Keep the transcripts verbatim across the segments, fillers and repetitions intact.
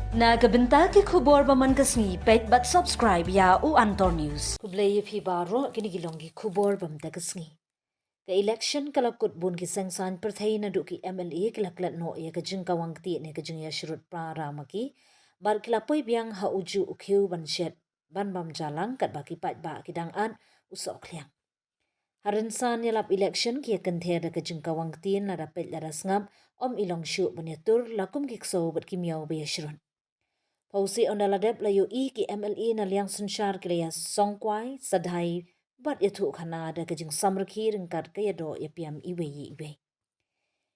Na ka bynta ki khubor ba man ka sngi, peit bad subscribe ïa u Antor News. Khublei ïa phi baroh, kine ki long ki khubor ba man ka sngi. Ka election ka la kut bun ki seng saiñ pyrthei naduh ki M L A ki la klet noh ïa ka jingkawang kti ne ka jingïashrut para ma ki. Bad ki la poi biang ha u juh u khiew ban shet ban bam jalang katba ki paidbah ki dang at u sohkhliang. Ha rynsan ïalap election ki ïa kynther da ka jingkawang ktien lada peit lada sngap, ym i long shuh ban ïatur la kum ki ksew bad ki miaw ba ïashrut. Pawsi ynda la dep la ïohi ki M L A na liang synshar ki la ïasong kwai, sadhai bad ïathuh khana da ka jingsamrkhie ryngkat ka ïadoh ïapiam iwei ïa iwei.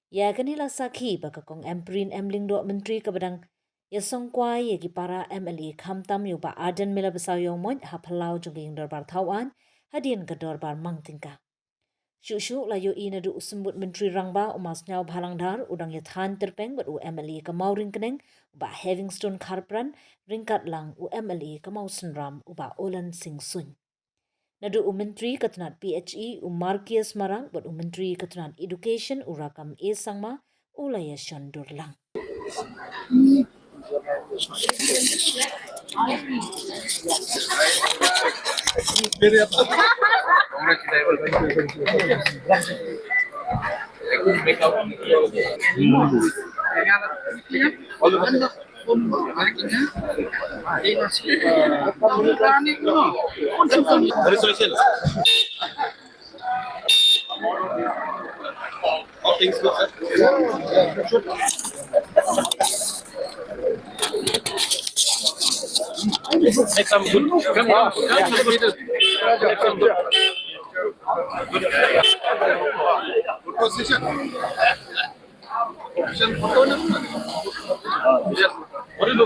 Ïa kane la sakhi ba ka Kong Ampareen M Lyngdoh, Myntri kaba dang ïasong kwai ïa ki para M L A, khamtam ïa u Bah Ardent Miller Basaiawmoit ha phyllaw jong ka ïingdorbar thawaiñ hadien ka dorbar mang tyngka. Shuh shuh la ïohi naduh u Symbud Myntri Rangbah u Marsniawbhalang Dhar, u dang ïathan tyrpeng bad u M L A ka Mawryngkneng u Bah Heavingstone Kharpran, ryngkat lang u M L A ka Mawsynram u Bah Ollan Singh Suin. Naduh u Myntri ka tnat P H E u Markius Marak bad u Myntri ka tnat Education u Rakkam A Sangma u la ïashon dur lang. Congratulations. All things good, sir. Make some good. Come, come, come, come, make some good. Good position. Position photo na. Yes. What is the